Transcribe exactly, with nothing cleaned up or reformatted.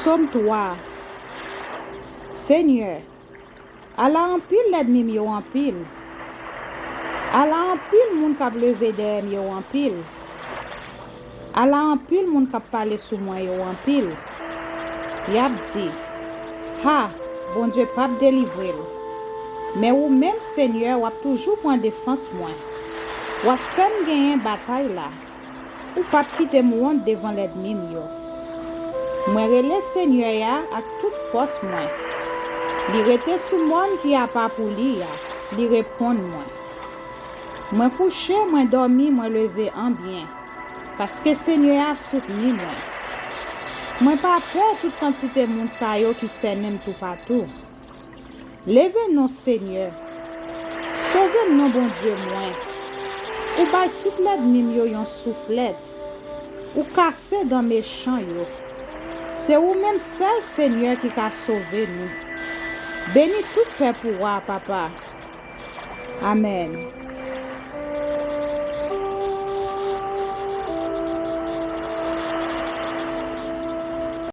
Sòm twa. Senyè, ala anpil lènmi m yo anpil! Ala anpil moun k ap leve dèyè m yo anpil! Ala anpil moun k ap pale sou mwen yo anpil! Y ap di, "Ha, Bondye p ap delivre l." Men ou menm, Senyè, w ap toujou pran defans mwen. W ap fè m genyen batay la. Ou p ap kite m wont devan lènmi m yo. Mwen rele Senyè a ak tout fòs mwen. Li rete sou mòn ki apa pou li a, li reponn mwen. Mwen kouche, mwen dòmi, mwen leve an byen, paske Senyè a soutni mwen. Mwen pa pè tout kantite moun sa yo ki sènen m toupatou. Leve non, Senyè! Sove m non, Bondye mwen! Ou bay tout lènmi m yo yon souflèt. Ou kase dan mechan yo. Se ou menm sèl, Senyè, ki ka sove nou. Beni tout pèp ou a, Papa. Amèn.